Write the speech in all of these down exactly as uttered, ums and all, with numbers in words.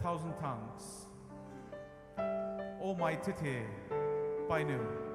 thousand tongues. O mai teitei panou.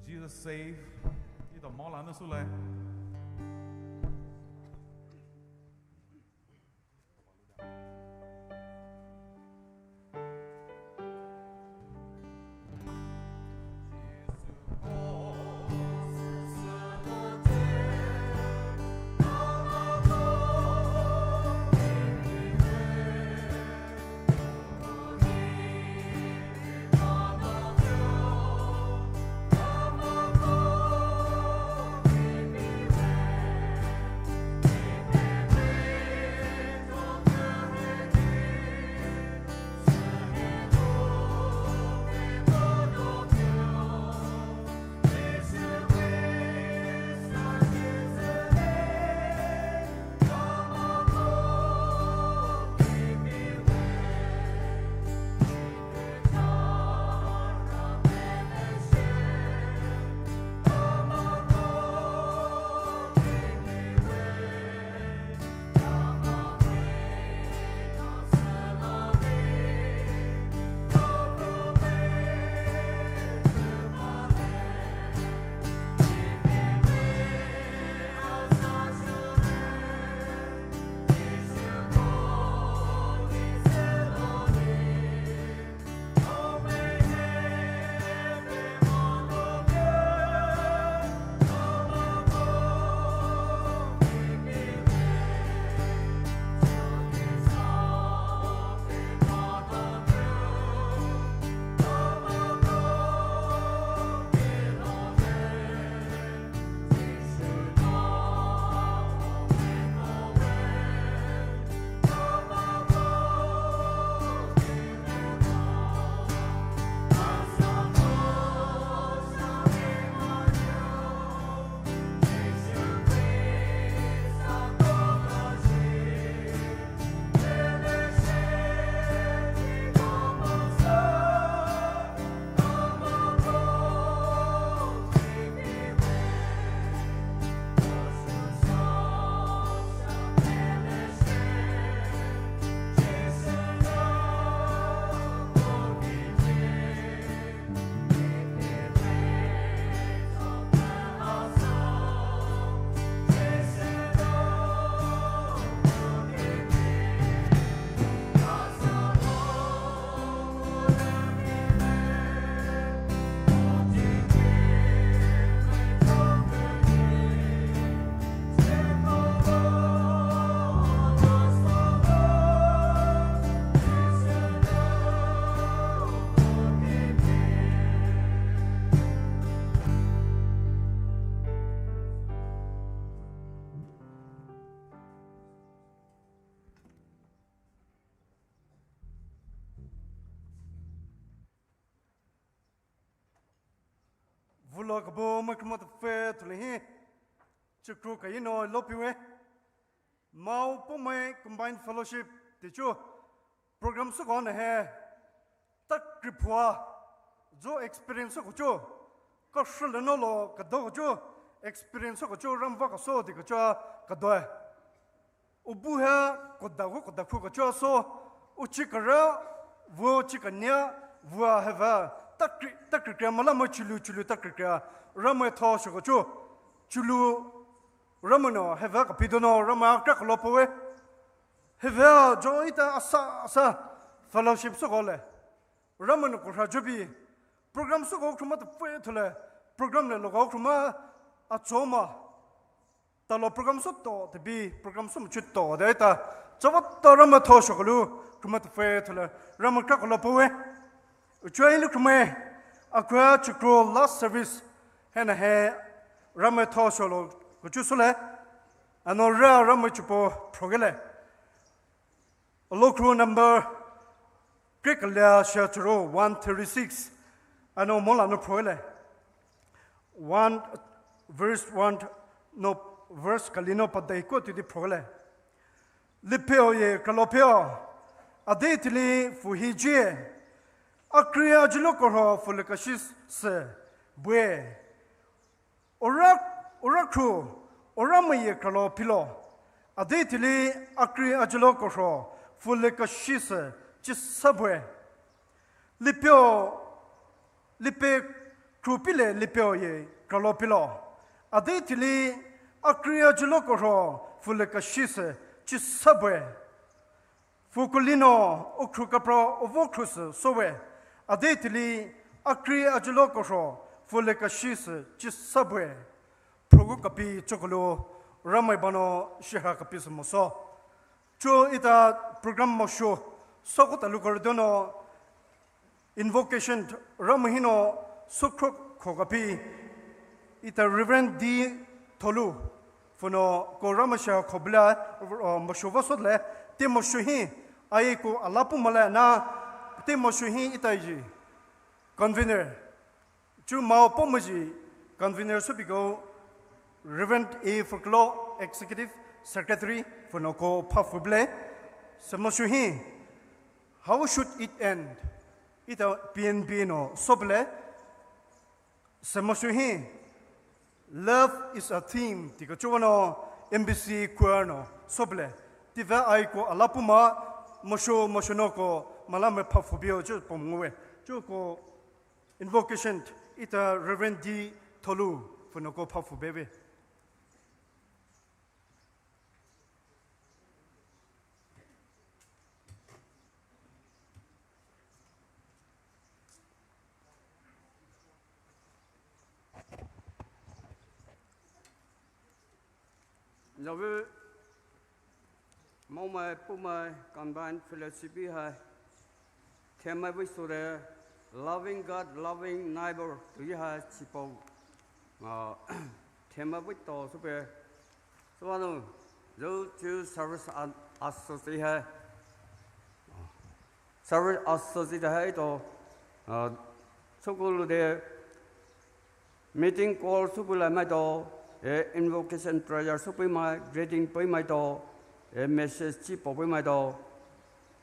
Jesus save. Etao mao lah nou sülai. Pulo kabo mai khruma tafü thole hi. Chukro kayi no lopiwe. Mao Poumai Combined Fellowship teacher program süko na he. Takri phua. Zo experience süko cho. Ka shule no lo kado ko cho. Experience süko cho ramva kaso di ko cho kadoe. Ubu he koda ko koda khu ko cho so. Uchi kara, vo chi kanya, vua heva. Takri, takri kya mala mo chulu chulu takri kya. Ramai tho shoko cho. Chulu Ramai no, heva kapido no, Ramai akra kalopowe. Heva jo ita asa, asa, fellowship süko le. Ramai no kura jobi. Program süko khruma tafü thole. Program le logo khruma achoma. Talo program süto, tabi program sümo chuto, de ita. Chava ta Ramai tho shokolu, khruma tafü thole. Ramai akra kalopowe. Uchua ilu khruma, akua chukro last service, hena he, Ramai tho sholo, kuchu sule. Ano ra Ramai chupo, progele. Alokro number, kre kalia shachuro, one thirty-six. Ano mola no progele. One, verse one, no, verse kalino padai ko tidi progele. Lipeo ye kalopheo. Ade tili fu hijie. Akri ajilo koro fu lekashis se. Bue. Ora, ora kru. Ora maye kalo pilo. Ade tili akri ajilo koro fu lekashis se. Chisabue. Lipeo, lipe krupile lipeo ye kalo pilo. Ade tili akri ajilo koro fu lekashis se chisabue. Fu kulino ukru kapra uvo krus sowe. Ade tili akri ajilo koro fu lekashis se chisabue. Progu kapi chokolo Ramai bano shiha kapi sumoso. Cho ita program mosho, soko talu koridono invocation Ramai hino sokro kogapi ita Reverend D Tolu funo ko Ramai sha kobla, uh, mosho vasot le, te mosho hi, ai ko alapu mala na, te mosho hi ita ji convener. Chu Mao Poumai ji convener süpiko Reverend A Furklo, Executive Secretary, funo ko phafuble. Semoshu hi, how should it end? Ita P N B no soble. Semoshu hi, love is a theme. Tiko chuano M B C choir no soble. Tiva ai ko alapuma, moshu, moshu no ko, malame phafubio, chu pomwe. Chu ko Invocation, ita Reverend D Tolu, funo ko phafu bebe. Nzavu, Maomai, Poumai, Combined Fellowship hai, theme vei sure, Loving God, Loving Neighbor, tu hai chipau, ah, theme vei to supe, suanu, zo chu service an, associate hai, service associate hai to, ah, sukulu de, meeting call supui lai mai to, eh, invocation prayer supui mai, greeting pui mai to, eh, message chi popui mai to.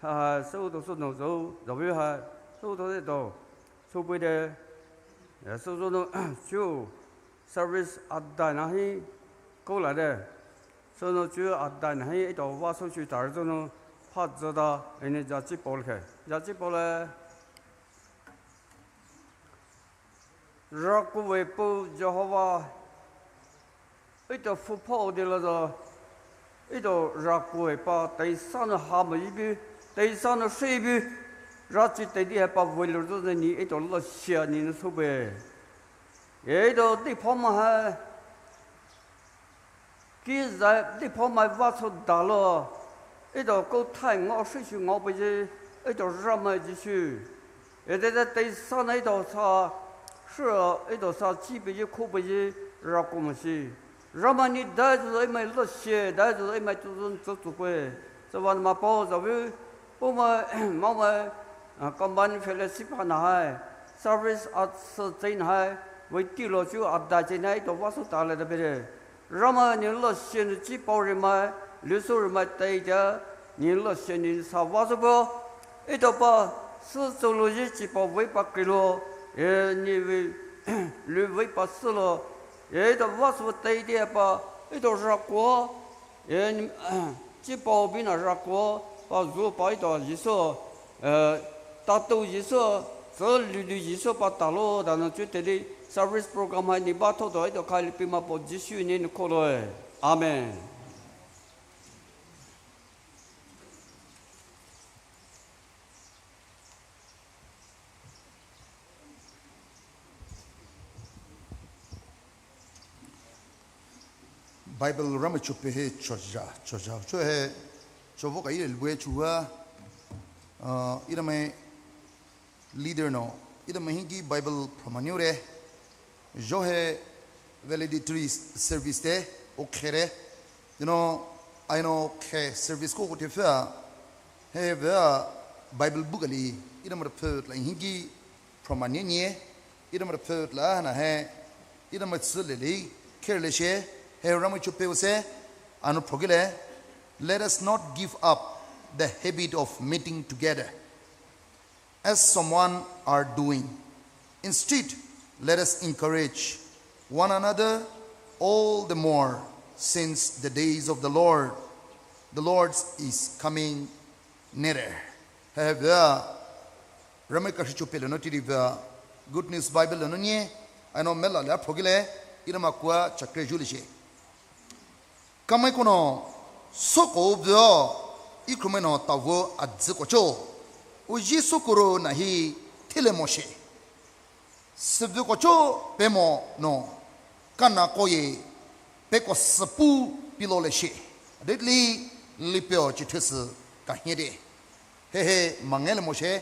Ha ha, so to so no so, so we ha, so to de to, supui de, eh, so so no, chu service adai na hi, ko la de. So no chu adai na hi, ito wa so chu tar so no, phat zo da, ene ja chi pol ke. Ja chi pol le. Rakuve pu Jehovah, ito fu pho de la zo, ito rakuve pa, tei san ha ma yi bi, tei san shi bi, ra chi tei di he pa vui lo zo ni, ito lo sia ni no su be. E ito di pho ma ha, Ki zai di pho mai va cho da lo, ito ko thai ngao shi shi ngao pe ji, ito Ramai ji shi. Ete de tei sa na ito sa, shi ito sa chi pe ji, ko pe ji, ra ko ma shi. Ramai ni dai zo zo i mai lo xie, dai zo zo i mai tu zun zo zu pe. Zo van ma po za vi, po mai, ma mai, ah, combined fellowship ha na hai, service at sa zai na hai, Vei tilo chu ada chena ito vaso tale da bere. Ramai ni lo shen chi pao remai, luso remai tai ja, ni lo shen ni sa vaso bo. Ito pa, si so lo ye chi pao vei pa kilo, e ni vei, lu vei pa si lo, e ito vaso tai de pa, ito rako, e ni, chi pao bina rako, pa zo pa ito Jisu, e, tato Jisu, so lulu Jisu pa talo, da no chu tele service program hai ni ba tho do, ito khai lipi ma po Jisu ni ni kolo e. Amen. Bible Ramai chupe he choja, choja, cho he, chovo ka ile lue chua, uh, iramai leader no, iramai hingi Bible pramaniure, jo he valedictory service te, o khere, you know, I know khe service ko ko te fea, he vea Bible book ali, iramai phe la hingi, pramani nie, iramai phe la na he, iramai tsu lele, khere le she, he Ramai chupe use, ano progile, let us not give up the habit of meeting together, as some are doing. Instead, let us encourage one another all the more, since the days of the Lord, the Lord's is coming nearer. He vea, Ramai kashi chupe le no tiri vea, Good News Bible le no nie, ano mela le progile, iramai kua chakre juli she. Kamai kono, soko veo, ikrumai no tavo adzi kocho. Uji sokoro nahi thile moshe. Sivi kocho pemo no, kana koye, peko sipu pilo le she. Adetli lipeo chithesi kahede. He he mangele moshe.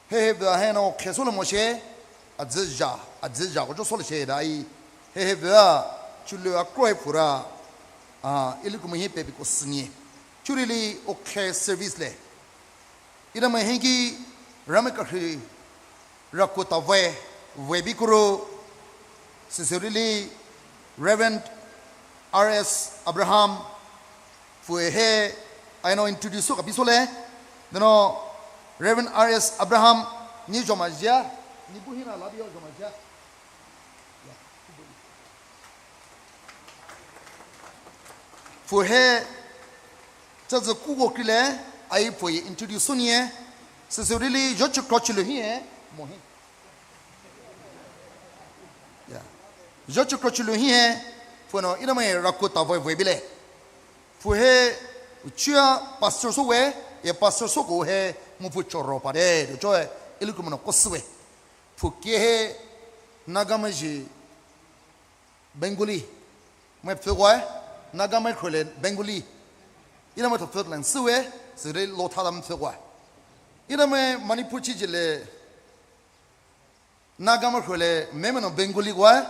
He he vea he no kheso le moshe. Adzija, adzija ko jo so le she dai. He he vea chulu a kroi pura. Ah, ili kumu he pepi ko sini. Churili o khe service le. Iramai hingi Ramai kahi Rakutavai, Vebikuru, Siserili, Reverend R S Abraham, Fuehe, I know introduce ka bisole, you know, Reverend R S Abraham, ni jomajia, ni buhina labio jomajia. Fuehe, chazi kugo kile, ai fuehe introduce sonie, Siserili, jochu krochilu hie, mohi. Yeah. Jochu krochilu hie, fueno, iramai Rakutavai vebile. Fuehe, uchia pastor so we, e pastor so ko he, mupu choro pade, cho e, ilukumano koswe. Fuke he, Nagamaji, Bengali, mai pfü kwa, Nagamai khole Bengali. Ina mai to pfü lan siwe, sire lo tha lam pfü kwa. Ina mai Manipur chi jile, Nagamai khole meme no Bengali kwa.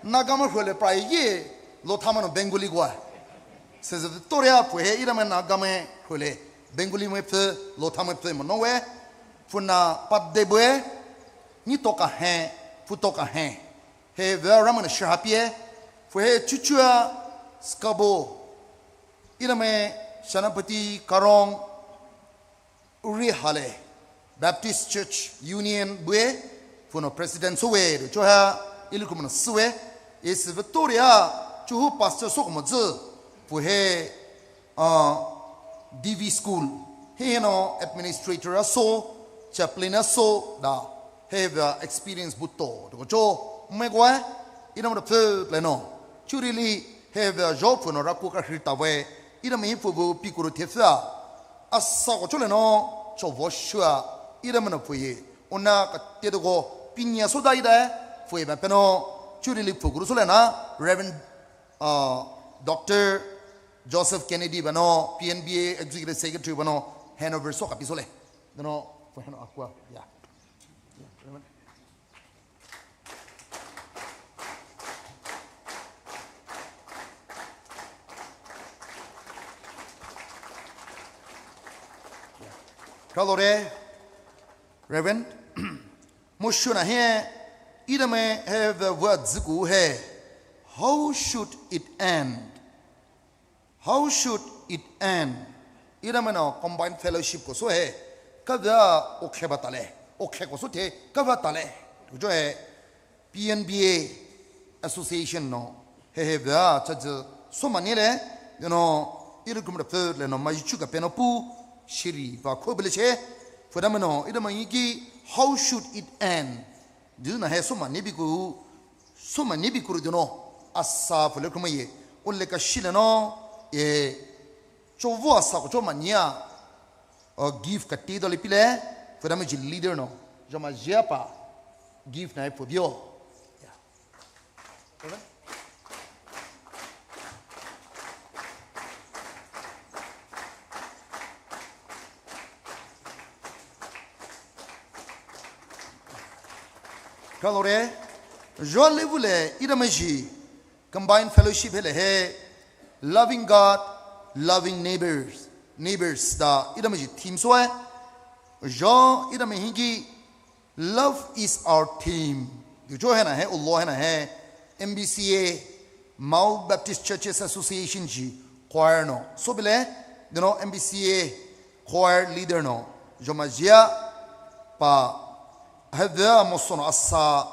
Nagamai khole prai ye, lo tha ma no Bengali kwa. Se se Victoria pwe he ina mai Nagamai khole Bengali mai pfü, lo tha mai pfü mo no we. Pfü na pat de bwe, ni to ka he, pfü to ka he. He vea Ramai na shahapie, fuhe chuchua skabo, ina mai Senapati Karong, Uri Hale, Baptist Church Union bue, funo president so we, choha, ilukumana sue, is Victoria, chuhu pastor so kumazu, fuhe, ah, D V school. He no administrator aso, chaplain aso, da. He vea experience buto. Doko cho, me kwa, ina mo pfü pleno. Churili, he vea jo pfü no rako ka hita we. Ina me pfü bu pikuru tefea. Asa ko chole no, cho vo shua. Ina mo pfü ye. Ona ka te doko, pinya so da ida, pfü ye ba peno. Churili pfü guru so le na, Reverend uh, Doctor Joseph Kennedy bano, P N B A Executive Secretary bano, handover so kapi so le. Dano, for hand aqua, yeah. Yeah, Reverend. Yeah. Hello there, Reverend. Mo shuna he, Itamai he vei vua züku he. How should it end? How should it end? Itamai no combined fellowship ko so he. Kavei a okhe ba tale. Okhe ko so the kavei tale. Kujo he P N B A Association no. He he vei a chaji so mani le. You know, iri kumra fe le no maji chuka pe no pu. Shiri va ko bele che. Fudamai no, itamai hiki, how should it end? Dina he so mani biku, so mani biku ri dino, asa fule kumai ye, ole ka shile no, e, cho vo asa ko cho mani a, uh, gift ka te dole pile, fudamai ji leader no, joma jia pa, gift na e fubio. Yeah. Kalore, jole vule, itamai ji, combined fellowship hele he, loving God, loving neighbors, neighbors da, itamai ji theme so e, jo, itamai hiki, Love is our theme. Dujo hena he, ulo hena he, M B C A, Mao Baptist Churches Association ji choir no. So bile, you know, M B C A choir leader no. Joma jia pa, he vei a mo so no asa,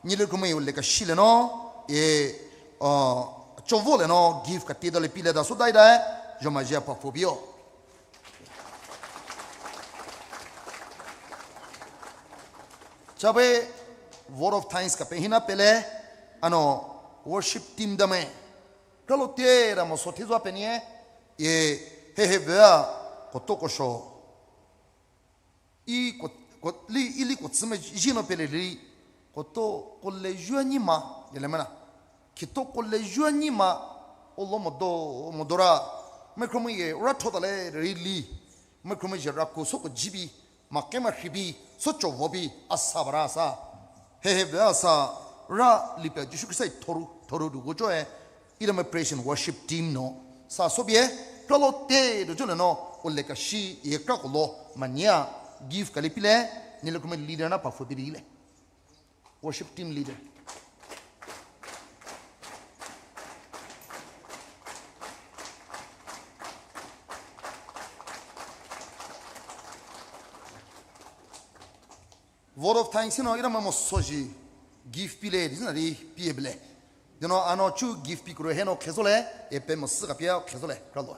nile kumai ole ka shile no, e, uh, cho vo le no, gift ka te dole pile da so dai dai, joma jia pa fubio. Chabe vote of thanks ka pe hina pele, ano worship team dame. Kalo te ra mo so thizo pe nie, ye he he vei a koto ko sho. I ko, ko, li, ili ko tsime jino pele li, koto ko le jua ni ma, ye le mena. Kito ko le jua ni ma, olo modo, modora. Micromo ye, ra thoda le, ri li. Micromo ye ra ko so ko jibi, ma ke ma hribi, so cho vobi, asa bara asa. He he vei asa, ra li pe Jisu Krista thoru, thoru du go cho e. Itamai praise and worship team no. Sa so bie, kalo te do jole no, ole ka shi, ye kra ko lo, mani a, gift ka le pile, nile kumai leader na pa fubiri le. Worship team leader. Vote of thanks no, itamai mo so ji gift pile, di na di pie bele. Dino ano chu gift pi kuro he no khezo le, e pe mo si ka pia khezo le, kalo.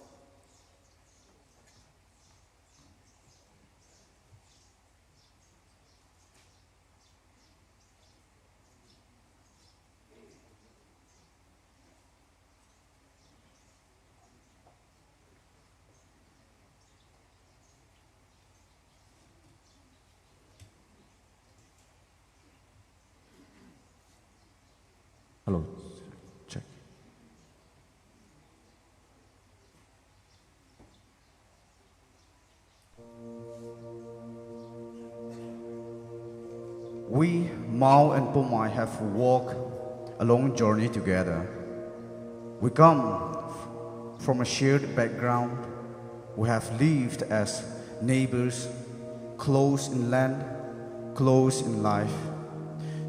Hello, check. We, Mao and Pomai, have walked a long journey together. We come from a shared background. We have lived as neighbors, close in land, close in life.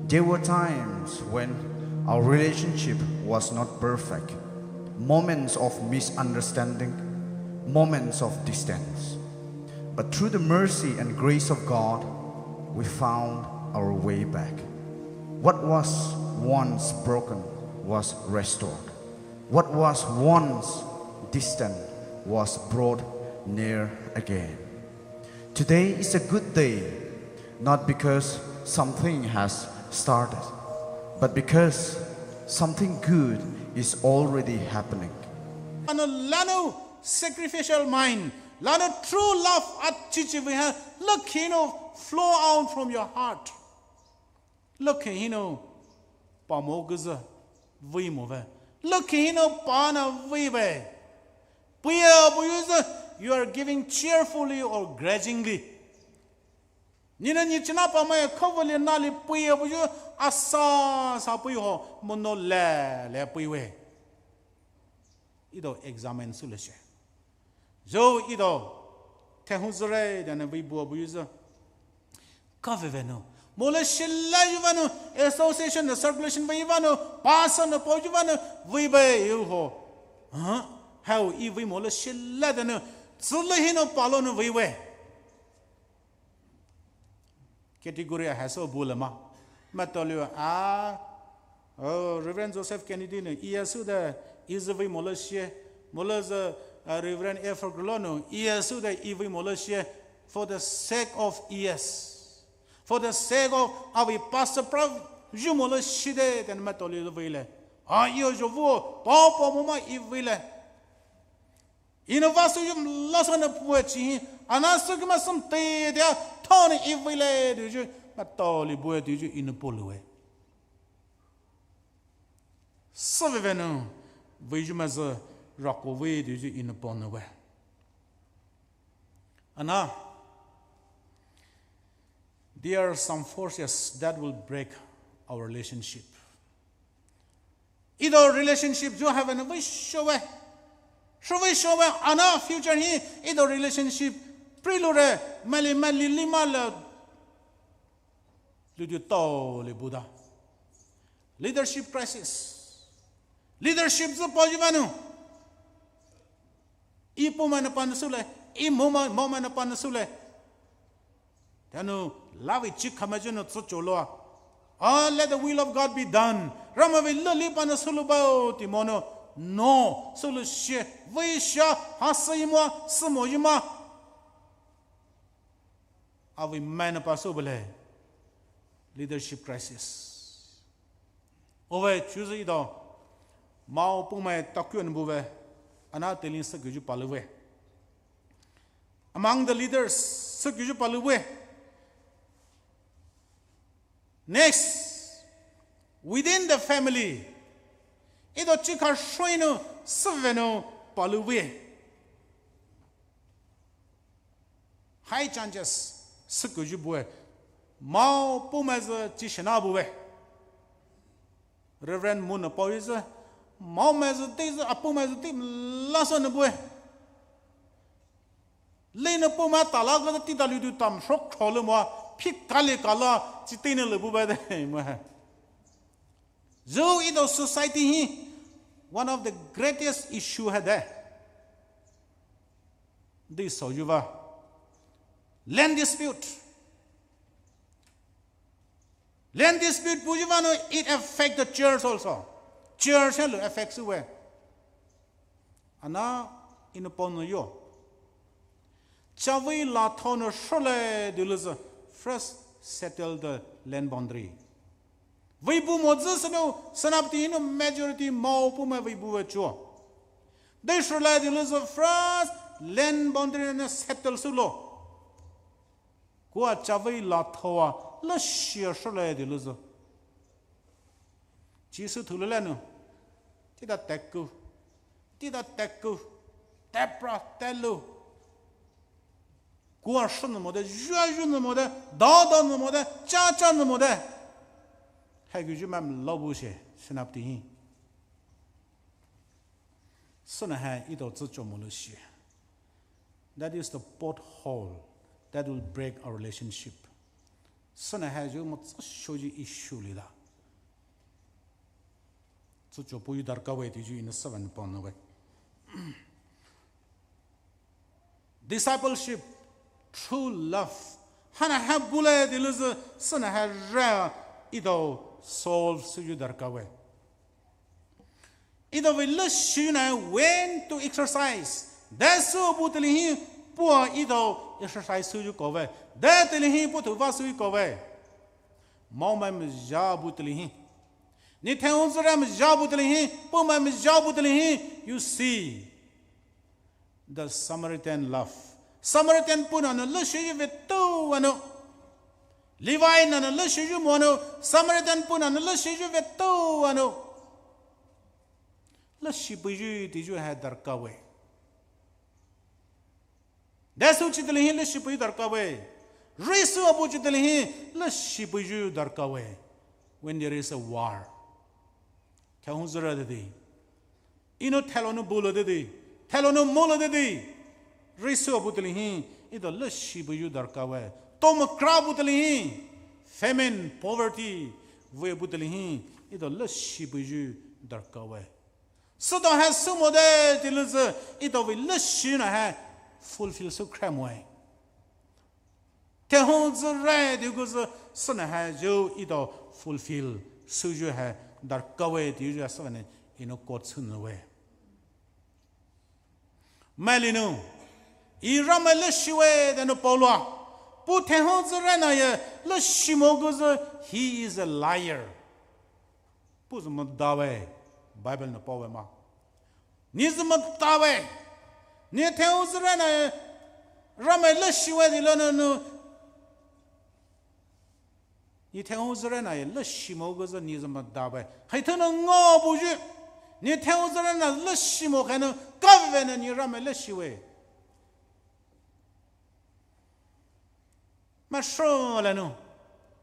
There were times when our relationship was not perfect, moments of misunderstanding, moments of distance. But through the mercy and grace of God, we found our way back. What was once broken was restored. What was once distant was brought near again. Today is a good day, not because something has started, but because something good is already happening. Lano, lano sacrificial mind, lano true love at chichi we have, look, you know, flow out from your heart. Look, you know, pa mo kuza, vui mo ve. Look, you know, pa na vui ve. Puya, puya, you are giving cheerfully or grudgingly. Nina ni china pa mai khovali nali puya puya asa sa puya ho mono le le puya we. Ito examine sule she. Zo ito te hu zere dane vui bua puya zo. Ka veve no, Molü shilaiyu vanou, association nou circulation vei vanou, pastor nou paoyu vanou, vei baiyu ho. Huh? Hao i vei molü shilai danou, tsüle hinou palonou vei we. Category a haiso bulama. Maitali a, oh, Reverend Joseph Kennedy nou, E S U de, E S U vei molü shie, molü zü, uh, Reverend F. Grilo nou, E S U de, E vei molü shie, for the sake of E S. For the sake of avei pastor pra, yu molü shide, then maitali veile. A, iyo zhovu, pao pao moma i veile. Inou vah souyu mla sa nou pue chi, ana sükima süm te dia, thon i veile, duyu, maitali bue duyu inou poloue. Sü veve nou, veiyu maizü rako vei duyu inou ponoue. Ana, there are some forces that will break our relationship. Etao relationship zhu havenou vei showe. Sho vei showe, ana future hi, etao relationship, pri lure, mali mali lima le, ludu tao le buda. Leadership crisis. Leadership zü paoyu vanou. I pumai nou panou soule, i moma, momai nou panou soule. Thanou, lavi chikhamai zhunou tsücho loua. Ah, let the will of God be done. Ramai vei lali panou soulou bao ti monou. No, soulou shie, vei shia, ha sü imoa, sü mo imoa. Avei mai nou pa soubule. Leadership crisis. Ove, chuo zü etao. Mao pumai takuan buve. Ana teling sükyu zhu palouwe. Among the leaders, sükyu zhu palouwe. Next, within the family. Etao chikha shoinou, süvenou palouwe. High chances, sükyu zhu bue. Mao pumai zü chi shina bue. Reverend Moon nou paoyu zü, mao mai zü te zü, a pumai zü te, mla sa nou bue. Leinou pumai tala ka zü tita ludu tam, shok kho le moa, phi kali kala, chi teinou le bu ba de, moa. Zhu etao society hi, one of the greatest issue ha de. Di soyu va. Land dispute. Land dispute puyu vanou, it affect the church also. Church helou affect soue. Ana, inou panou yo. Chavei la thaonou shole duluzü, first settle the land boundary. Vei bu mo zü sünou, Senapati hinou majority mao pumai vei bu ve chuo. Dei shole duluzü first land boundary nou settle soulo. Kua chavei la thaoa, leshia shole duluzü. Jisu thulele nou. Tita teku. Tita teku. Tepra telu. Kua shunü mo de, zhua zhunü mo de, dada nü mo de, cha cha nü mo de. Haiküyu mam lo bu she, Senapati hi. Süna ha etao tsücho molü shi. That is the pothole that will break our relationship. Süna ha yu mo tsüshoyu issue lila. Tsücho puyu darkar we tiyu inou süvan pon we. Discipleship, true love. Hana ha bule diluzü süna ha ra etao solve süyu darkar we. Etao vei leshiyu na when to exercise. Desu bu tili hi pua etao exercise süyu kowe. De tili hi pua thuva süyu kowe. Maomai mezha bu tili hi. Ni thehung züra mezha bu tili hi. Pumai mezha bu tili hi. You see. The Samaritan love. Samaritan puna nou leshiyu vetou anou. Levi nou nou leshiyu mo anou. Samaritan puna nou leshiyu vetou anou. Leshi puyu tiyu ha darkar we. Desu chi tili hi leshi puyu darkar we. Risu abu chi tili hi leshi puyu darkar we. When there is a war. Thehung züra dedi. Inou thelo nou bulo dedi. Thelo nou mulo dedi. Risu abu tili hi. Etao leshi puyu darkar we. Toma kra bu tili hi. famine, poverty vei buyu teile hi etao leshi buyu darkha we. Sütao hai sümo de teile sü etao vei leshi nou hai fulfill sü khremoe. Thaihou züre tea kou sü sünou hai zhou etao fulfill süyu hai darkha we teyu sübüa nou Eno quote sü nou we. Maili nou, Ih Ramai leshi we tea nou paoloua, puo thaihou züre nou ye leshi mo kou sü, he is a liar. Puo sü mada we, Bible nou pao we ma. Ne sü mada we. Ne thaihou züre nou ye Ramai leshi we teile nou nou ne thaihou züre nou ye leshi mo kou sü ne sü mada we. Haithe nou ngao buyu, ne thaihou züre nou leshi mo khanou kave nou ne Ramai leshi we. Maisü le nou,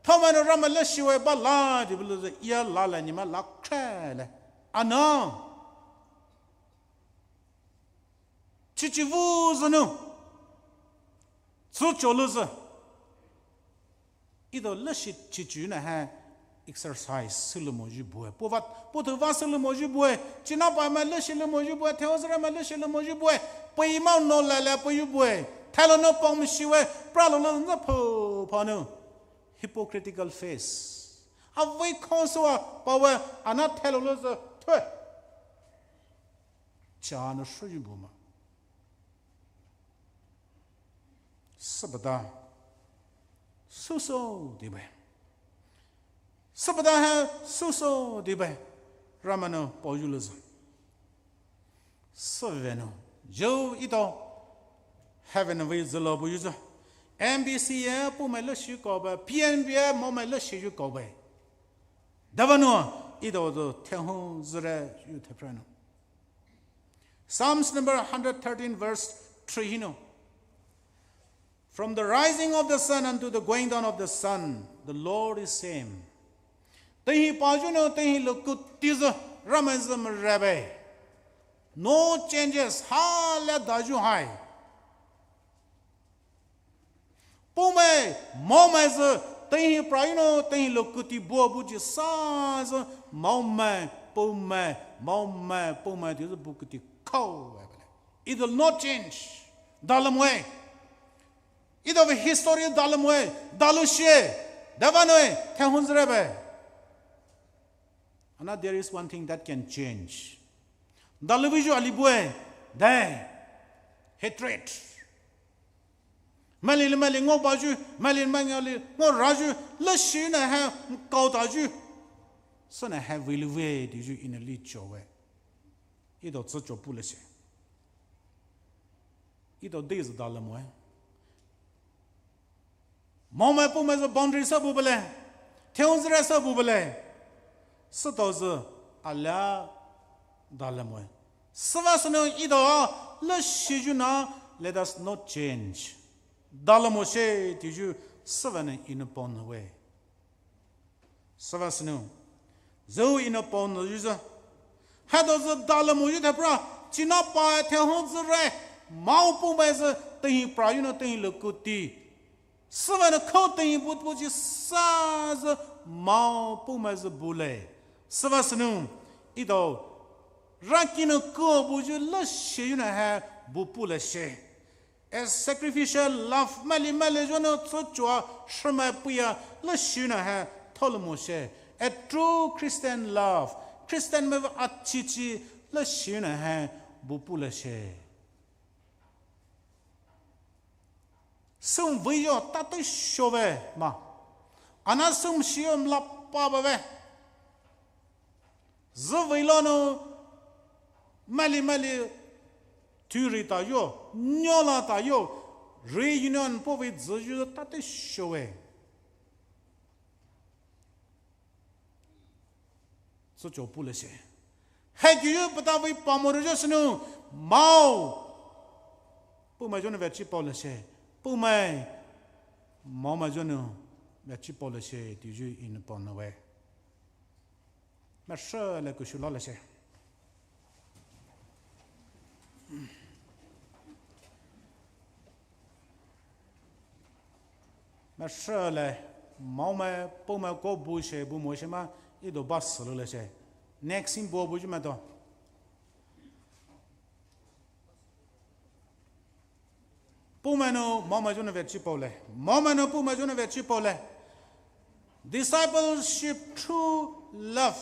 thaomai nou Ramai leshi we ba la di bulu sü iya la le ne mai la khe le. Ana chichi vuzü nou, tsücho louzü, etao leshi chichi nou hai exercise süloumoyu bue. Puo va, puo thou va süloumoyu bue. Chinamai leshi loumoyu bue. Thaihou züre mai leshi loumoyu bue. Puo imao nou lale puyu bue. Thailou nou pao mashi we. Pralou nou nza pho pha nou. Hypocritical face. Avei khou sü a pao we, ana thailou louzü thou. Cha nou süyu bu ma. Sübüda süsü di bue. Sübüda hai süsü di bue. Ramai nou paoyu louzü, sübüa nou, zhou etao heaven vei zülo buyu sü, M B C ye puomai leshi kave, P N B ye maomai leshiyu kave. Dava nou etao sü thaihou züre yu thepra nou. Psalms number hundred thirteen, verse three hinou, "From the rising of the sun unto the going down of the sun, the Lord is same." Teinghi payu nou teinghi loukuti sü Ramai sü mare bue. No changes, hala dayu hai. Puomai maomai sü teinghi pra yu nou teinghi loukuti bua buyu sa sü maomai, puomai, maomai, puomai tea sü bukuti khao we bale. It will not change. Dalou moe. Etao vei history dalou moe. Dalou shie. Dava nou e, thaihou züre bue. Ana, there is one thing that can change. Dalou buyu ali bue. Dai. Hatred. Maili le maili ngaobayu, maili le maili ngaorayu, leshi nou hai kaotayu, sünou hai veilou vei teyu Eno licho we. Etao tsücho puleshie. Etao dai sü dalou moe. Maomai puomai sü boundary sü bu bale. Thaihou züre sü bu bale. Sütao sü alia dalou moe. Sübüa sünou etao leshiyu nou, let us not change. Dalou moshie teyu sübüa nou Eno pao nou we. Sübüa sünou, zhou Eno pao nou yu sü, haitao sü dalou moyu thepra, chinamai thaihou züre, mao puomai sü teinghi pra yu nou teinghi loukuti. Sübüa nou khou teinghi bu buyu sa sü mao puomai sü bule. Sübüa sünou, etao rakinou kou buyu leshiyu nou hai bu puleshie. A sacrificial love, maili maili zhou nou tsüchoa shemai puhye leshiyu nou hai thoulou moshie. A true Christian love, Christian mai vei achichi leshiyu nou hai bu puleshie. Sümvei yo tateisho ve ma. Ana sümshi yo mlapa bave. Züvei lou nou maili maili turi tayo, nyola tayo, reunion puhvei züyu tateisho ve. Tsücho puleshie. Haikiyu pata vei pamore zhou sünou, mao puhmai zhou nou veachi paoleshie. Puhmai maomai zhou nou veachi paoleshie teyu Eno pao nou we. Maisü le kushu laleshie. Maisü le Maomai, puhmai ko bu she bu mo she ma, etao ba sülou le she. Next thing bo bu ju ma to. Puhmai nou maomai jünou veachi paolai. Maomai nou puhmai jünou veachi paolai. Discipleship through love.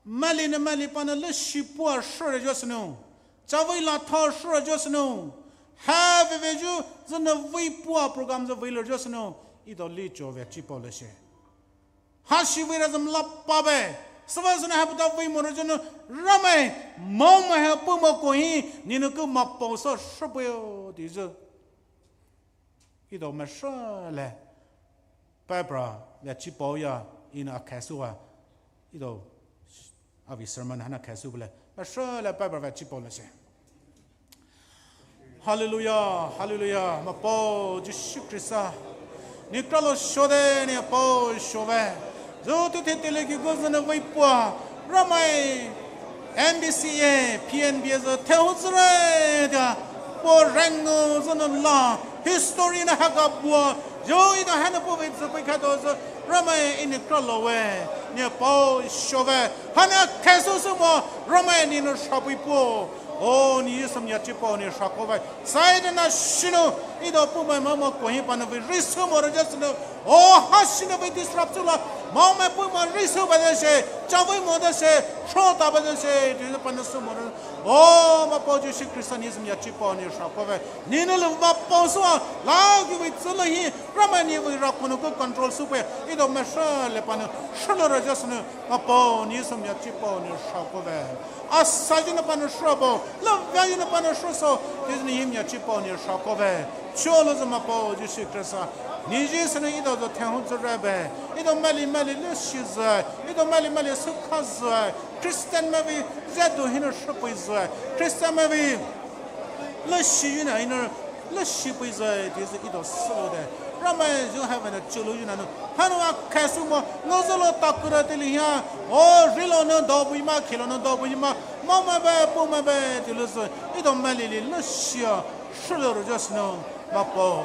Maili nou maili panou leshi pua shire jüsünou. Chavei la tha shire jüsünou. Havei vei ju zünou vei pua program zü vei le jüsünou. Etao licho veachi paolai she. Hashi vei ra zü mla pabe. Süva zünou hapu ta vei mo re jünou Ramai. Maomai ha puhmai ko hi. Nenou ku mapao sa shire peo di zü. Etao mashale. Barbara veachi paoya, Ina akhaisüwa. Etao avei sermon haina khaisü bule. Mashale Barbara veachi paolai she. Hallelujah, hallelujah. Mapao Jisu Khrista. Ne kralo shode ne pao shove. Zü teitei teile ki go zünou vei pua. Ramai. M B C A, P N B A zü thehuzüre tea, po rengnou zünou la, history nou haka bua, zü etao haina po vei zü pei khato zü, Ramai Ina kralo we, ne pao shove, haina khaisü sü mo, Ramai Nenou shapei po, o, Ne Jisu myachi pao ne shakove, Saitan na shinou, etao puhmai maomai ko hi panou vei risü mo re jüsünou, o, hashinou vei disrupt süla, maomai puhmai risü ba de she, chavei mo de she, shota ba de she, tu panou sü mo re, o, mapao Jisu Khrista Ne Jisu myachi pao ne shakove, Nenou le mapao sü, la ki vei tsüle hi, Ramai Ne vei rakonou ko control süpe, etao mashale panou, shilou re jüsünou, mapao Ne Jisu myachi pao ne shakove. Asa jünou panou shabo, lavea jünou panou shaso, Jisu Ne myachi pao ne shakove. Cholo zü mapao Jisu Khrista. Ne Jisu nou etao zü thehuzüre be. Etao maili maili leshi zü. Etao maili maili sükha zü. Christian maivei zedu hinou shapei zü. Christian maivei leshi hinou hinou leshi pei zü. Di zü etao sülou de. Ramai zü haibüa nou cholo hinou nou. Hanou akhaisü mo. Ngozülo takura teile hia. O, rilo nou dobui ma, khilo nou dobui ma. Maomai be, puhmai be, teile zü. Etao maili le leshi a. Shilou re jüsünou, mapao.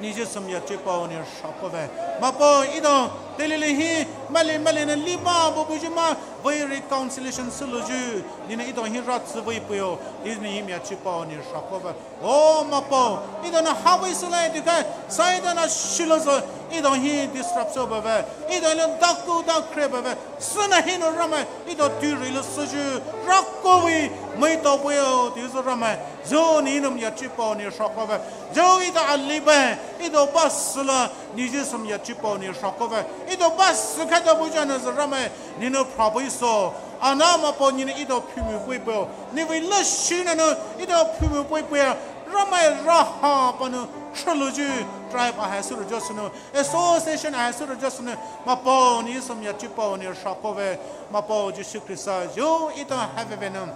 Ne Jisu myachi pao ne shakove. Mapao, etao, teile le hi, maili maili nou lima, bo bu ju ma, vei reconciliation sülou ju. Nenou etao hi ratsü vei peo, Jisu Ne myachi pao ne shakove. O, mapao, etao nou havei süle, di kai, Saitan na shilou zü, etao hi disrupt sü bave, etao nou daku dakre bave, süna hinou Ramai, etao tiri le sü ju, rakovei, mai tao peo, di zü Ramai. Zü Nenou myachi pao ne shakove. Zü etao alibe, etao ba süla, Ne Jisu myachi pao ne shakove. Etao ba sü khato bu jünou zü Ramai, Nenou phrabui so. Ana mapao Nenou etao phimupei peo. Ne vei leshi nou nou, etao phimupei peo. Ramai raha panou, shilou ju, tribe ahai sü re jüsünou. Association ahai sü re jüsünou. Mapao Ne Jisu myachi pao ne shakove. Mapao Jisu Khrista. Zü etao haibüa nou.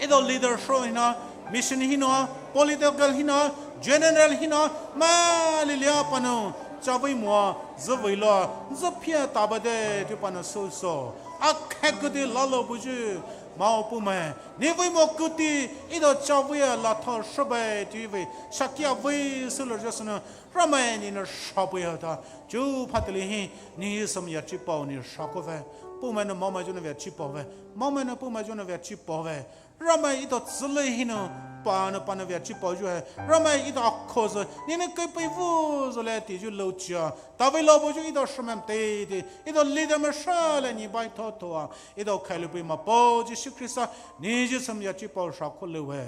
Etao leader sho hinou, mission hinou, political hinou, general hinou, maili le a panou, chavei mo, zü vei lo, zü phia taba de, tu panou sü so. Akhai kuti lalo bu ju, mao puhmai, ne vei mo kuti, etao chavei a la tha shabe, tu vei, shakia vei, sülou jüsünou, Ramai Nenou shapei a ta, chu pha teile hi, Ne Jisu myachi pao ne shakove, puhmai nou maomai jünou veachi paove, maomai nou puhmai jünou veachi paove, Ramai etao tsüle hinou, panou panou veachi pao ju hai. Ramai etao akho zü, Nenou kepei vu züle ti ju louchia. Tavei lo bu ju etao shemem te te. Etao leader mashale ne bai tho tho a. Etao khailoupei mapao Jisu Khrista, Ne Jisu myachi pao shakho le we.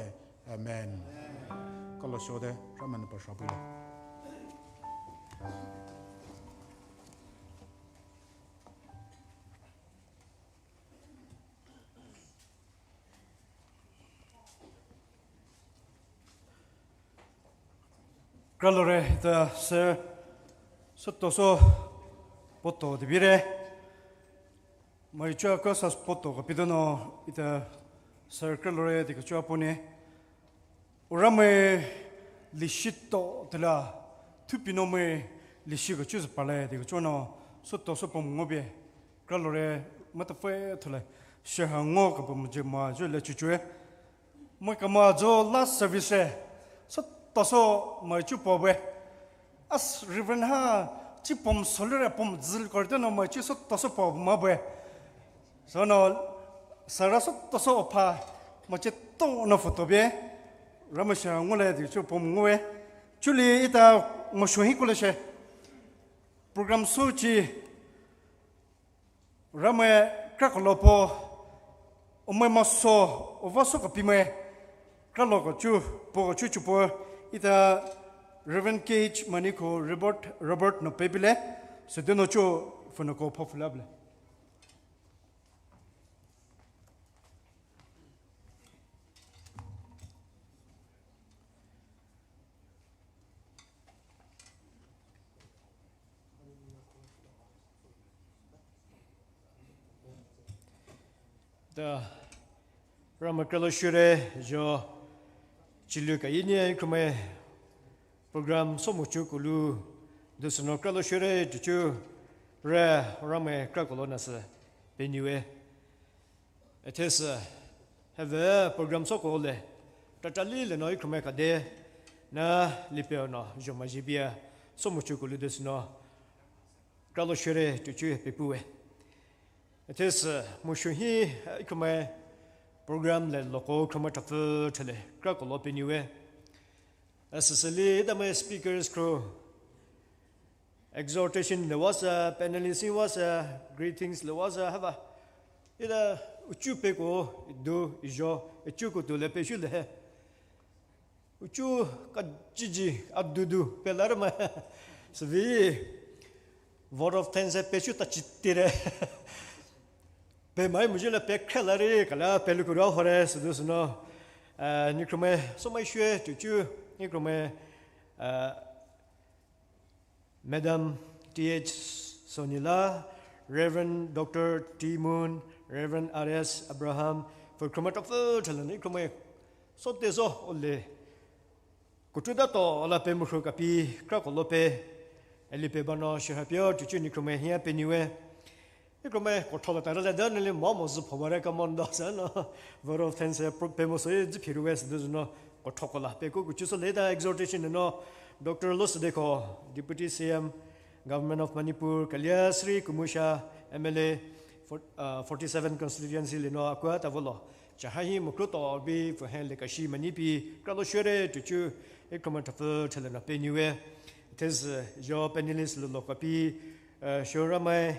Amen. Kalo shode, Ramai nou pa shapei le. Kralore, ta sir, sütoso poto dibire. Mai chua ka sa poto ka pidonou, ita sir kralore di ka chua pone. Ramai leshi to tela, thupinou mai leshi ka chu zü pale di ka chuanou, sütoso pom ngobie, kralore, mata fe tela, sheha ngo ka pom je ma ju le chuchue. Mai kama zo last service e, sütoso mai chu pobe. As Reverend ha, chi pom solure pom zil korde no ma chi so toso pom ma bue. So no, sara so toso opha, ma chi to no photo bie. Ramai sha ngole di chu pom ngwe. Chuli ita mo sho hi kule she. Program so chi, Ramai krakolo po, omai maso, ova so kapimai, kralo kachu, po kachu chupo, ita Reverend K H Maniko, Robert, Robert no pebile, sedeno chu funako po fulable. Da, Ramai kralo shure, jo, chilu ka ini ai kumai program somuchu kulu, dusno kralo shure, tuchu, re, Ramai krakolo nasa, peniwe. Ethese, have program soko le, tatali le no ikhrume kade, na lipe no, joma jibia, somuchu kulu dusno, kralo shure tuchu pepue. Ethese, mushu hi, ikhrume program le loko ikhrume tafu tele, krakolo peniwe. Aseseli, dame speakers kro, exhortation le wasa, panelist wasa, greetings le wasa, hava. Ida uchu peko, idu, ijo, uchu kutu le peshu le. Uchu kajiji, adudu, pelarma. Savi, vote of thanks pechu tachitire. Pe mai mujila pe khelari, kala pe lukura hore, sudu suno. Ah, nikrume, somai shue, tuchu, nikrume, ah, Madam T H Sonila, Reverend Doctor T Moon, Reverend R S Abraham, for chromatophil talent, chroma-, so teso ole. Kutuda to ola pe mukhu kapi, krakolo pe, eli pe bano, shihapio, tuchu ni chroma hia pe niwe. Ikrome kothola tara le dan le mo mo zu phobare ka mon do sa no. Vote of thanks pe mo so ye ji phiru wes de no. Kothokola pe ko kuchu so le da exhortation no. Doctor Lo Sudeko, Deputy C M, Government of Manipur, Kaliasri Kumusha, M L A, for-, uh, forty-seven constituency le no akua tavolo. Chahahi mukruto bi fuhen le kashi manipi, kralo shure tuchu, ikrome tafu tele no pe niwe. Tes, uh, jo panelist lo lo kapi, uh, shoramai,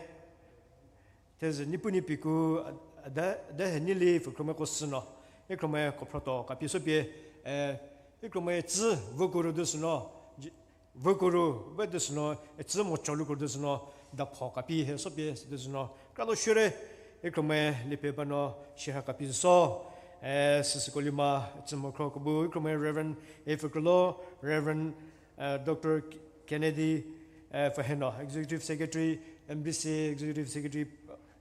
Tes nipuni piku ada, ada he nili fukrome ko sino. Ikrome ko proto kapi so pie, eh, ikrome tsi vukuru du sino. Ji-, vukuru ve du sino, eh, tsi mo cholu kuru du sino. Da ko kapi he so pie du sino. Kalo shure, ikrome lipe bano shiha kapi so. Eh, sisi kolima, tsi mo kro kubu, ikrome Reverend Efekolo, Reverend uh, Doctor Kennedy, uh, Faheno, Executive Secretary, M B C Executive Secretary,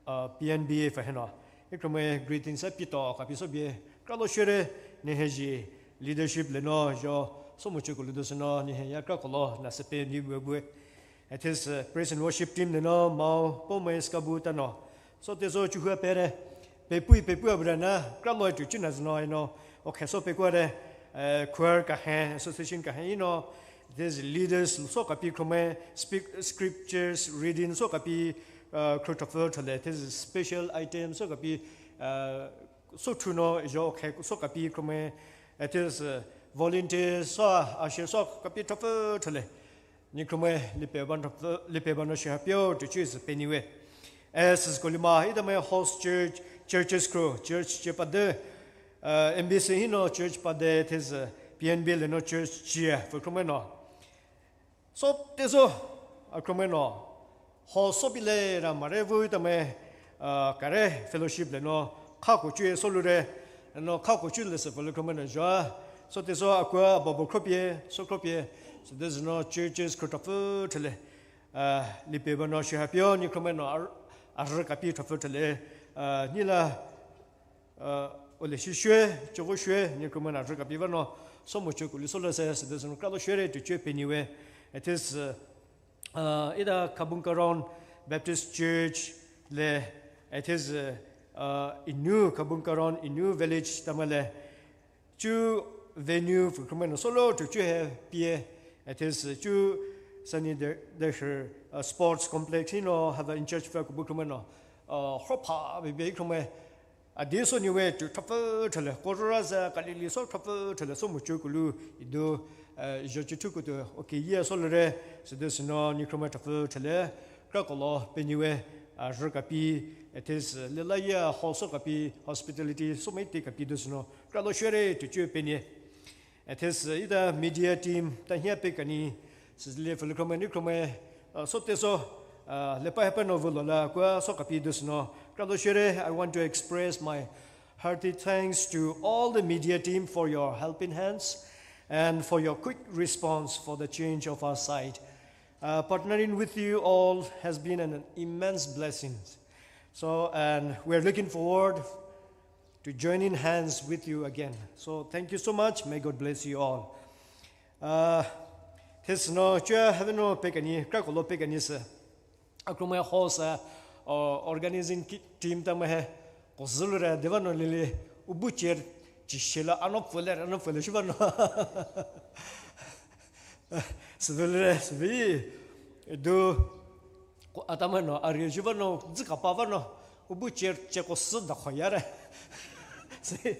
uh, P N B A Faheno. Ikrome greetings a pito kapi so bie. Kralo shure, neheji leadership le no, jo, so mucho kulu do sino, nehe ya krakolo, na sepe ni bue bue. It is, uh, praise and worship team le no, mau, po me skabu tano. So te so chuhua pere, pepui, pepui abrana, kralo tu chuna zno ino, o kheso pekuare, eh, choir kahe, association kahe ino, these leaders, so kapi chrome, speak, scriptures, reading, so kapi, uh, khrotafo thale, these special items, so kapi, uh, so chuno, jo khe, so kapi chrome, it is, uh, volunteers, so, usher, so kapi tafo thale. Ni chrome lipe ban, lipe ban shihapio to choose peniwe. As is kolima, ida me host church, churches kro, church che pade, uh, M B C hino church pade, tes, uh, P N B le no church chia, for chrome no. So, teso, a chrome no. Ho so bile ra mare vu ida me, uh, kare fellowship le no, kha ko chue so lure, no kha ko chue le se fellowship le no joa. So te so akua babo kropie, so kropie. So there's no churches kro tafu tele. Uh, lipe bano shihapio ni chrome no ar, ar kapi tafu tele. Uh, nila, uh, ole shishue, chovo shue, ni chrome no ar kapi bano. So mucho kuli so le se, so there's no kalo shue to chue peniwe. It is, uh, Uh, ida Kabung Karon Baptist Church le, it is, uh, uh, Inu Kabung Karon, Inu Village tamale. Chu venue for chrome no solo to chu he pie. It is, uh, chu Sani de, de shi, uh, sports complex hi no, hava in charge fa kubu khrome no, uh, hropha bebe khrome. Adi so niwe tu thapfü thale, korora za Galilee so thapfü thale, so muchu kulu idu, uh, jo chu thuku tu, okay, ye so lere, so de sino ni khrome thapfü thale, krakolo pe niwe, uh, rkapi, it is, uh, lela ye hall so kapi, hospitality, so mai te kapi de sino, kralo shere tu chu pe ni. It is, uh, ida media team, ta hia pe kani, sizle fulu khrome ni khrome, uh, so te so, uh, lepa hepa no vulo la, kwa so kapi de sino. Kralo shere, I want to express my hearty thanks to all the media team for your helping hands and for your quick response for the change of our site. Uh, partnering with you all has been an immense blessing. So, and we're looking forward to joining hands with you again. So thank you so much. May God bless you all. Uh, this no, chua have no pekani, krakolo pekani se. Akroma host, uh, organizing ki-, team ta mahe, kozulu re, deva no lili, ubu chair, chishela, ano pfule, ano pfule, shiba no. Sivile, sivi, do, ko atama no, ari shiba no, zika pa va no, ubu chair, chair ko su da khoya re. Si,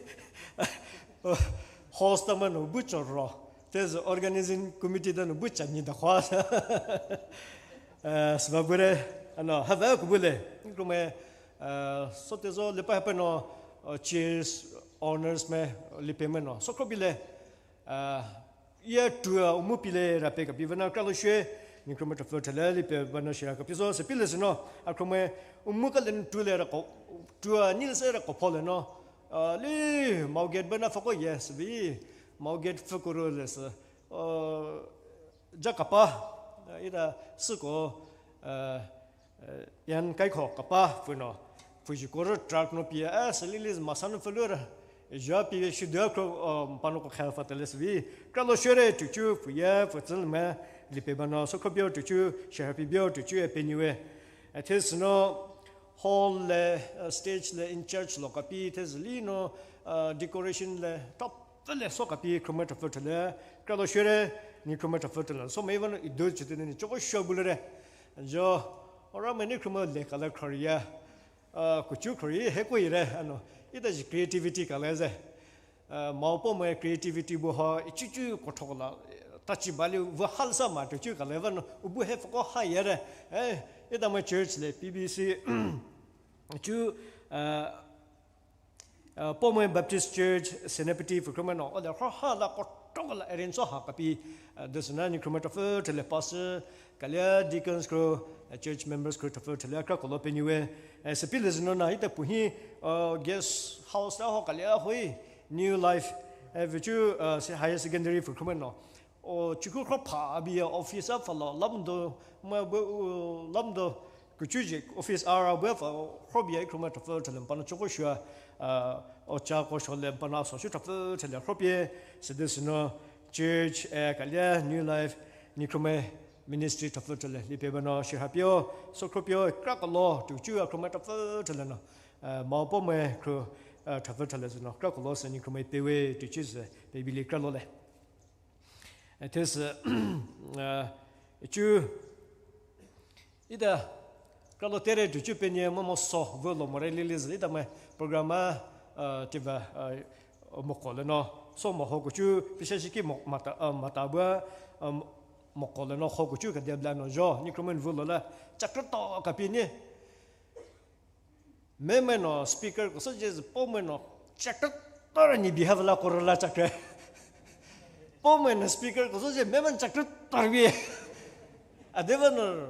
host ta ma no, ubu choro. There's organizing committee da no, ubu chani da khoa. Eh, sivabure, ano, hava kubule. Khrome, eh, so te so lepa hepa no, eh, chairs, owners me, lipe me no. So khrobile, eh, ye tua umu pile ra pe kapi vana kralo shwe, ni khrome thapfü thale lipe vana shira kapi so, se pile sino, a khrome umu kale tule ra ko, tua ni se ra ko phole no, eh, li, mau gate vana fako yes, vi, mau gate fakuru le se, eh, ja kapa, eh, ida suko, eh, eh, yan kai kho kapa, phu no, phu ji koro truck no pia, eh, selili masa no pfulu ra, ja pia shudu kro, eh, pano ko kha fatale svi, kralo shere tuchu, phu ya, phu tsil me, lipe bano, so kho bio tuchu, share pi bio tuchu, e pe niwe. Eh, this no, hall le, eh, stage le, in charge lo kapi, this li no, eh, decoration le, top Vele so kapi khrome thapfü thale, kralo shere, ni khrome thapfü thale. So mei vano idu chitini choko sho bulere. Jo, ora meni khrome le kala khoriya. Ah, kuchu khori he koi re, ano. Ida ji creativity kala ze. Ah, mau po me creativity bu ha, ichuchu kothokola. Tachi bali vu halsa ma tuchu kala vano, ubu he foko ha yere. Eh, ida me church le, P B C. Chu, ah, Uh, Poumai Baptist Church, Senapati, phu khrome no, ole ho ha la koto la arrange so ha kapi, uh, desina ni khrome thapfü thale pastor, kalia deacons kro, uh, church members kro thapfü thale krakolo pe niwe, uh, sepi le zino na ita puhi, uh, guest house la ho kalia hoi, New Life, uh, vichu, uh, se higher secondary phu khrome no, O chuku khro pha abi ya office a falo lamdo ma bu, uh, lamdo kuchu je office ara bu fa khro bia khrome thapfü thale pano choko shua, uh, o cha ko shole pano so shu thapfü thale khro bia sede sino church, eh, kalia New Life ni khrome ministry thapfü thale lipe bano shi hapio so khro pio krakolo tuchu a khrome thapfü thale no, uh, mau po me khro, uh, thapfü thale sino krakolo se ni khrome pewe tuchu se pe bili kralo le. It is, uh, uh, chu, ida, kalo tere tu chu penye mamo so, velo more liliz, ida me program, uh, tiva, uh, mokole no, so mo ho kuchu, pisha shiki mo, mata, uh, mata bua, um, mokole no ho kuchu ka dia bla no jo, ni khrome velo la, chakra to kapini. Meme no speaker ko so je Poumai no chakra tora ni biha vela korola chakra. Poumai no speaker ko so je meme chakra tora bi. Adeva no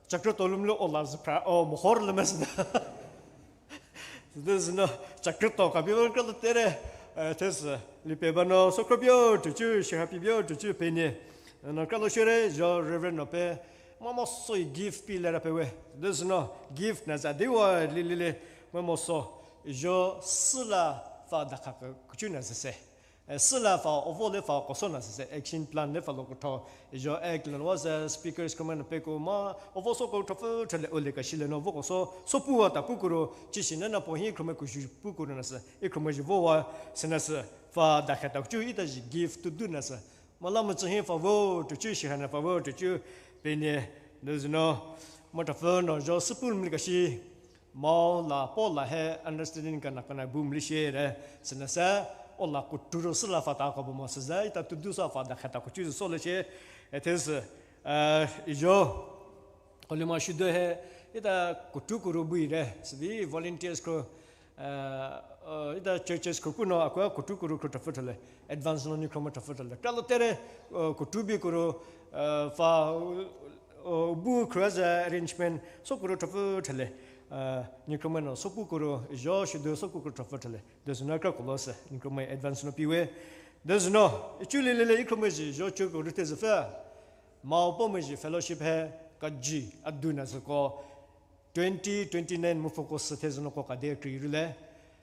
chakra tolum lo ola zipra o mohor le mesna. This no chakra to kapi van kalo tere, eh, tes, eh, lipe bano so kro bio tuchu shi happy bio tuchu peni. No kalo shere jo Reverend no pe Mamo so gift pi lera pewe. This no gift na za diwa li li li. Mamo so jo sila fa da ka kuchu na se se. Eh, sila fa ovo le fa koso na se se. Action plan le fa lo kotho. Jo ek le was speakers comment pe ko ma ovo so ko thapfü thale ole ka shile no vo koso so puwa ta pukuro chi shi na na po hi khrome kuju pukuro na se. I khrome ji vowa se na se. Fa da ka ta kuchu ita ji gift to do na se. Malamütsü hi favo tuchu, shihana favo tuchu, peini, dezünou, maitafü nou zho süpü mli kashi, mao la po la he understanding kana kana bu mli shi re, sünüsü, ola kuturo süla fata ko bu mo süzü, ita tudu sa fata khata kuchu so le shi, it is, uh, izho, Kolima shudo he, ita kutu kuru bui re, sibi volunteers ko, uh, uh, ita churches ko kuno akua kutu kuru ko tafü thale, advance nou nikhroma tafü thale. Kalo tere, uh, kutu bi kuru, uh, fa, uh, uh, bu kuru as a arrangement, so kuru tafü thale. Uh, nikhroma nou, so ku kuru, izho shudo so ku kuru tafü thale. Dezünou kra kolose, nikhroma advance nou piwe. Dezünou, ichu lelele ikhroma zi, zho chu kuru te zefü. Mao Poumai zi fellowship he kaji aduna züko twenty twenty-nine mu focus süthe zünou ko kade kri rule.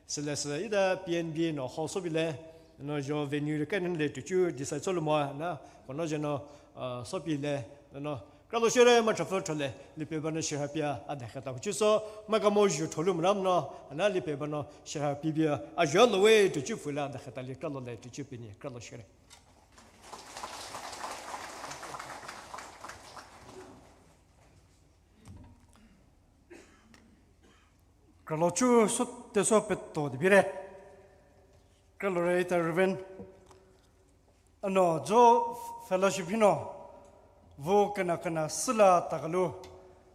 Sülesü ida P N B nou hall so bile. Nou zho venue re kanen le tuchu decide so lumo na. Kono zeno, uh, so bile. Nou kralo shere maitafü thole. Lipe banou share pia ada khata kuchu so. Makamo zhu tholu mram nou. Na lipe banou share pibia. Azho lowe tuchu fula ada khata li kralo le tuchu pini. Kralo shere. Kralo chu so teso peto de bire. Kralo re ita Reverend. Ano, zho fellowship hinou. Vo kana kana süla tagalu.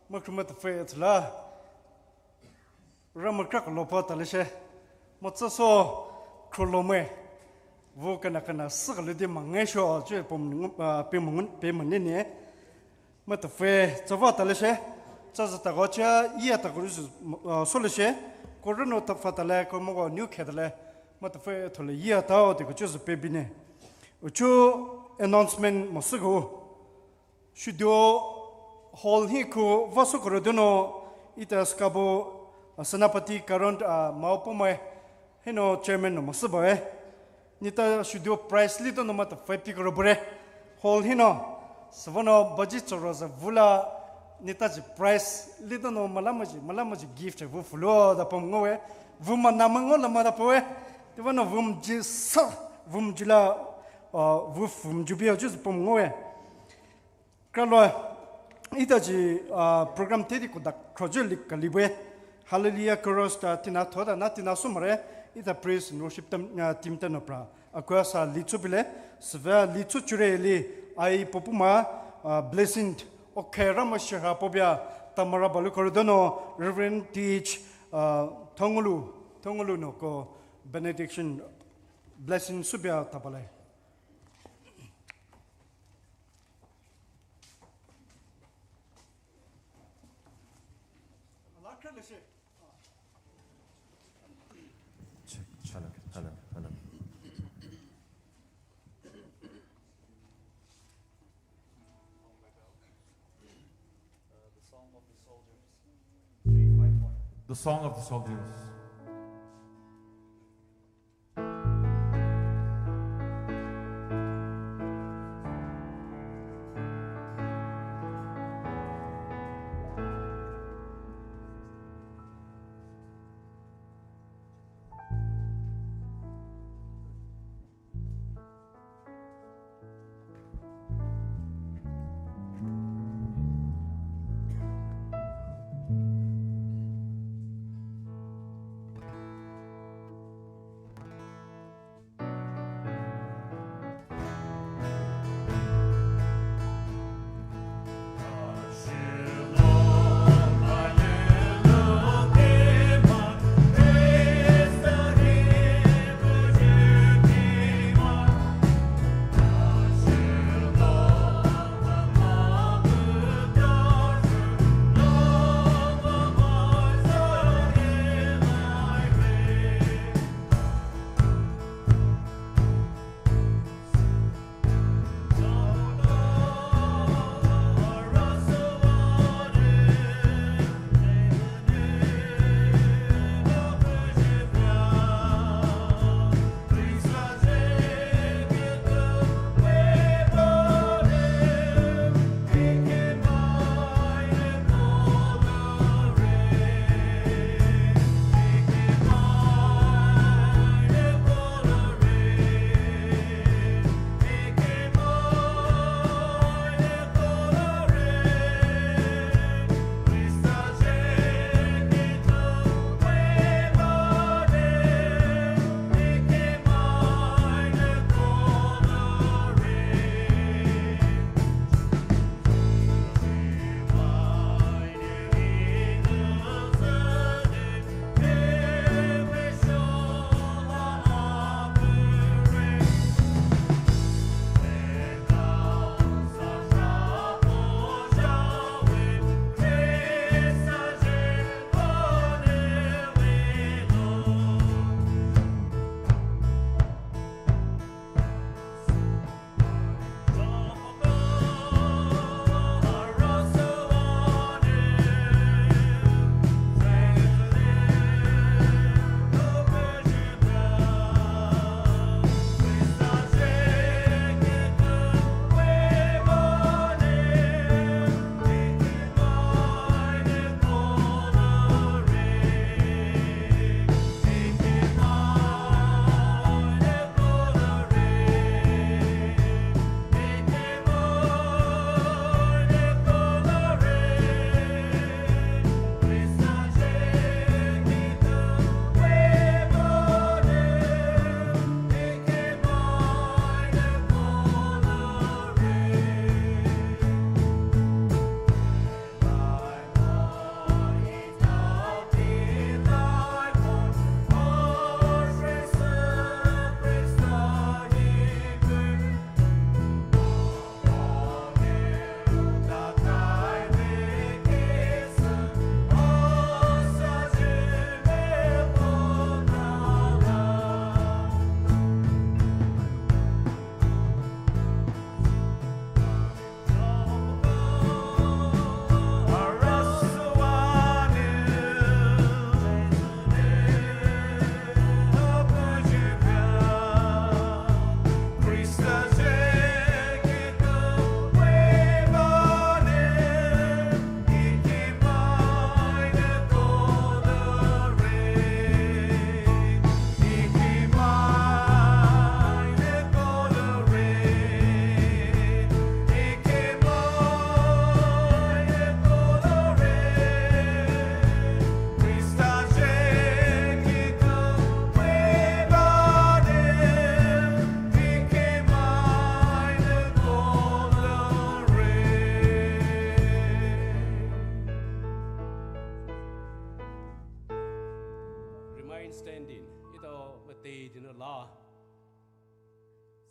Makhroma tafü thula. Ramai kra kalo pa taleshe, matsü so khrolomai, vo kana kana sü kalo de mangai sho, chu pom, ah, pemang, pemang ne ne, maitafü, zava taleshe, zaza tago cha, iya tago ru, ah, so leshe, ko reno tafa tale, ko mogo new khe tale, maitafü thole iya tao, de ko chu zü pebine. Uchu announcement mo sügo. Shudo hall hi khu vaso koro donou ita Skabo, ah, Senapati Karon, ah, Mao Poumai hinou chairman nou masü bae. Nita shudo prize li donou maitafü pi koro bure. Hall hinou. Süvanou baji choro za vula nita ji prize li donou malamaji, malamaji gift vu fulo da pom ngoe. Vu mana mango lama da poe. Tivanou vum ji sa, vum ji la, ah, vu fum ju bia ju pom ngoe. Kralo, ita ji, ah, program tedi koda khrojo li kalibwe. Hallelujah chorus ta tina thoda na tina sumare, ita praise and worship team, ah, team ta no pra. Akua sa litsu bile, svea litsu chure li, ai popuma, ah, blessing, okay, rama shira pobia, tamara balu korodono, Reverend Teach, ah, Thongulu, Thongulu no ko benediction, blessing subia tabale. Check, check. Hello, hello, hello. The Song of the Soldiers.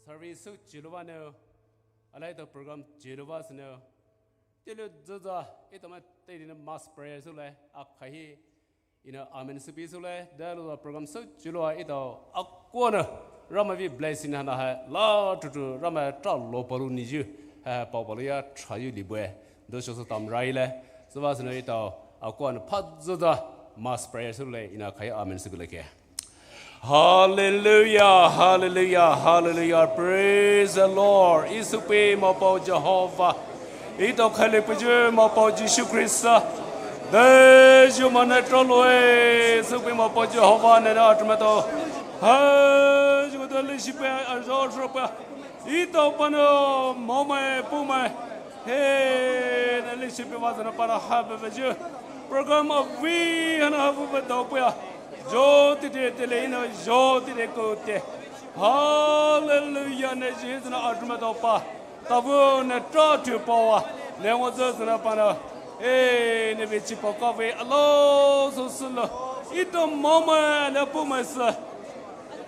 Service sü chiluva nou, alai to program chiluva sü nou. Tilu zuza, ito ma tei dina mass prayer sü le, akhahi, ina amen sü pi sü le, dalu program sü chiluva ito akona, Ramai vei blessing hana hai, la tutu, Ramai tra lo palu niju, ha, pau palu ya, tra yu libue, do sho sü tam rai le, sü va sü nou ito, akona pa zuza, mass prayer sü le, ina khahi amen sü pi le ke. Hallelujah, hallelujah, hallelujah. Praise the Lord. Isüpei Mapao Jehovah. Ito khale puju Mapao Jisu Khrista. Deju mane trolue. Isüpei Mapao Jehovah ne na atumato. Ha, ju de lishipe ajo shrope. Ito pano, maomai, puhmai. He, na lishipe vazana pano ha bebeju. Program avei hana ha bu bedao puya. Jo tite tele ina, jo tite kote. Hallelujah, ne jizana atumato pa. Tabu ne tra tu pawa. Ne wazo zana pano. E, ne bichi pa kave alo so sulu. Ito maomai, ne puhmai sa.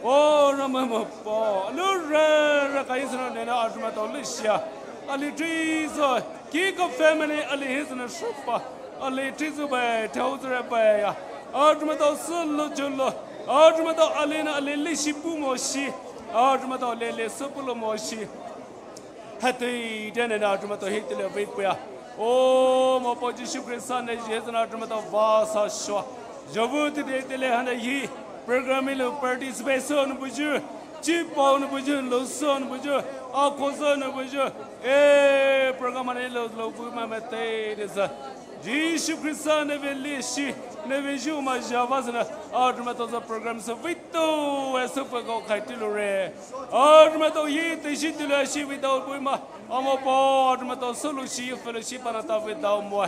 O Ramai Mapao, alu re re kai sü nou ne na atumato lishia. Ali tri so, kiko family ali hi sü nou shropa. Ali tri so bai, teo sü re bai ya. Atumato sulu julu. Atumato ali na ali lishi pumo shi. Atumato lele supulo mo shi. Hatei dene na atumato hi tile vei puya. O Mapao Jisu Khrista ne jizana atumato vasa shwa. Jovu tite tile hana hi program ilo participation buju. Chipao no buju, lo son buju. Akoso no buju. E program ne lo lo bu ma ma tei de sa. Jisu Khrista ne vei lishi, ne vei ju ma java sü nou. Atumato sa program sü vei to, e sü pa ko khai tilo re. Atumato yi te shi tilo shi vei dao bui ma. Amo po, atumato sulu shi fellowship ana ta vei dao mo.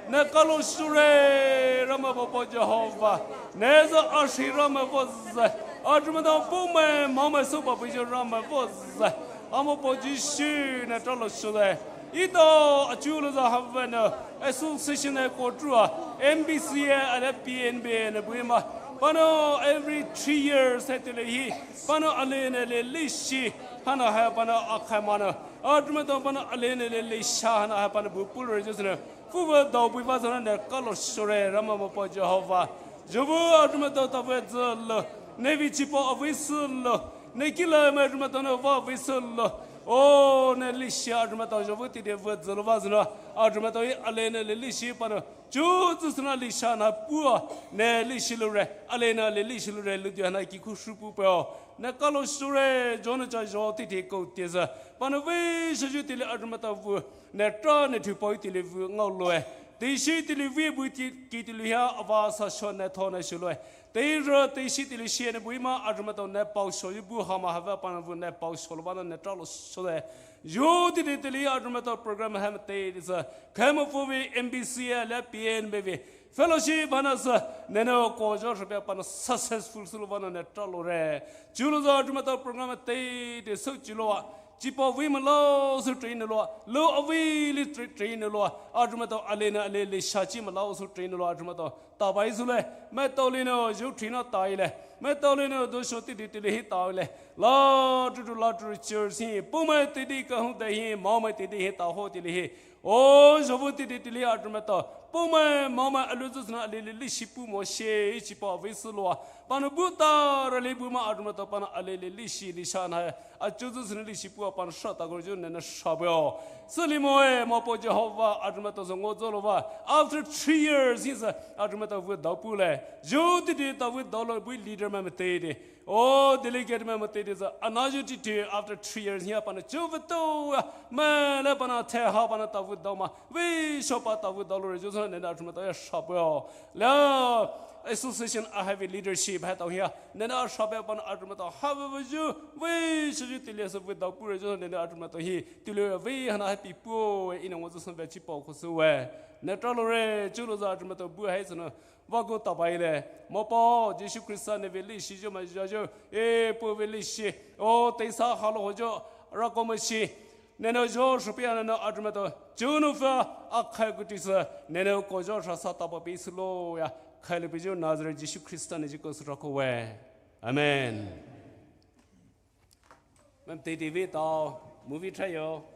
Ne kalo shure, Ramai Mapao Jehovah. Ne za ashi Ramai vo zai. Atumato puhmai, maomai sü pa puju Ramai vo zai. Amo po Jisu ne tralo shure. Ito achu lo za haveno association e kotrua M B C A ale P N B ne buima. Pano every three years e tile hi. Pano ale ne le lishi hana ha pano akhamano. Atumato pano ale ne le lisha hana ha pano bu pulre jisne. Fuva dao buiva zana ne kalo shure Ramai Mapao Jehovah. Jovu atumato ta vei zulu. Ne vei chipa avei sulu. Ne kila ma atumato na va vei sulu. O, ne lishia atumato jovu tide vei zulu va zana. Atumato yi ale ne le lishi pano. Ju zu sü na lisha na pua. Ne lishi lure. Ale na le lishi lure lu dia na ki ku shu pu peo. Ne kalo shure, jo ne cha jo tite ko te za. Pano vei shu ju tile atumato vu. Ne tra ne tu poi tile vu ngau loe. Te shi tile vu bu ti ki tile ya ava sa sho ne tho ne shu loe. Te ra te shi tile shi ne buima atumato ne pao sho yu bu hama hava pano vu ne pao sho lo bana ne tralo sho de. Yo tite tile atumato program ham te de sa. Kama fu vi M B C A le P N B vi. Fellowship hana sa, nene ko jo shapya pano successful sulu vano ne tralo re. Chulo za atumato program te de so chulo a. Chipa vi malo su train lo a. Lo avi li tra-, train lo a. Atumato ale na ale le shachi malo su train lo a atumato. Tabai sule. Me to lino ju trina tai le. Me to lino do shoti di tili hi tai le. La tu tu la tu church hi. Pu mai tidi ka hu de hi. Mau mai tidi hi ta ho tili hi. O, jobu tidi tili atumato. Pu mai, mau mai alu zu sna alili lishi pu mo she ichi pa vi sulu a. Pano buta rali bu ma atumato pano alili lishi lisha na. Achu zu sna lishi pu a pano sha ta go ju ne na sha bo. Sili mo e, mo po Jehovah atumato zo ngo zo lo va. After three years, hi sa atumato vu dau pu le. Ju tidi ta vu dau lo bu leader ma mate de. O, delegate ma mate de za. Ana ju tidi after three years, hi a pano chu vu to. Ma le pano the ha pano ta vu dau ma. Vi sho pa ta vu dau lo re ju sa ne na atumato ya sha bo. La association a heavy leadership ha tau hia. Nena shabe pan atumato have vaju. Vei shaju tili sa vei dau pure jo nena atumato hi. Tili vei hana happy pu e ina wazo san vechi pau kosu we. Netra lo re chulo za atumato bu hai sano. Vago tabai le. Mo pa Jisu Krista ne vei lishi jo ma jo. E pu vei lishi. O teisa halo ho jo. Rako ma shi. Neno jo shupia neno atumato. Chunu fa akhai kutisa. Neno kojo shasa tapa pislo ya. Khailu pijo Nazareth Jisu Krista ne jiko surako we. Amen. Maitao teitei ve tao movie thaiyo.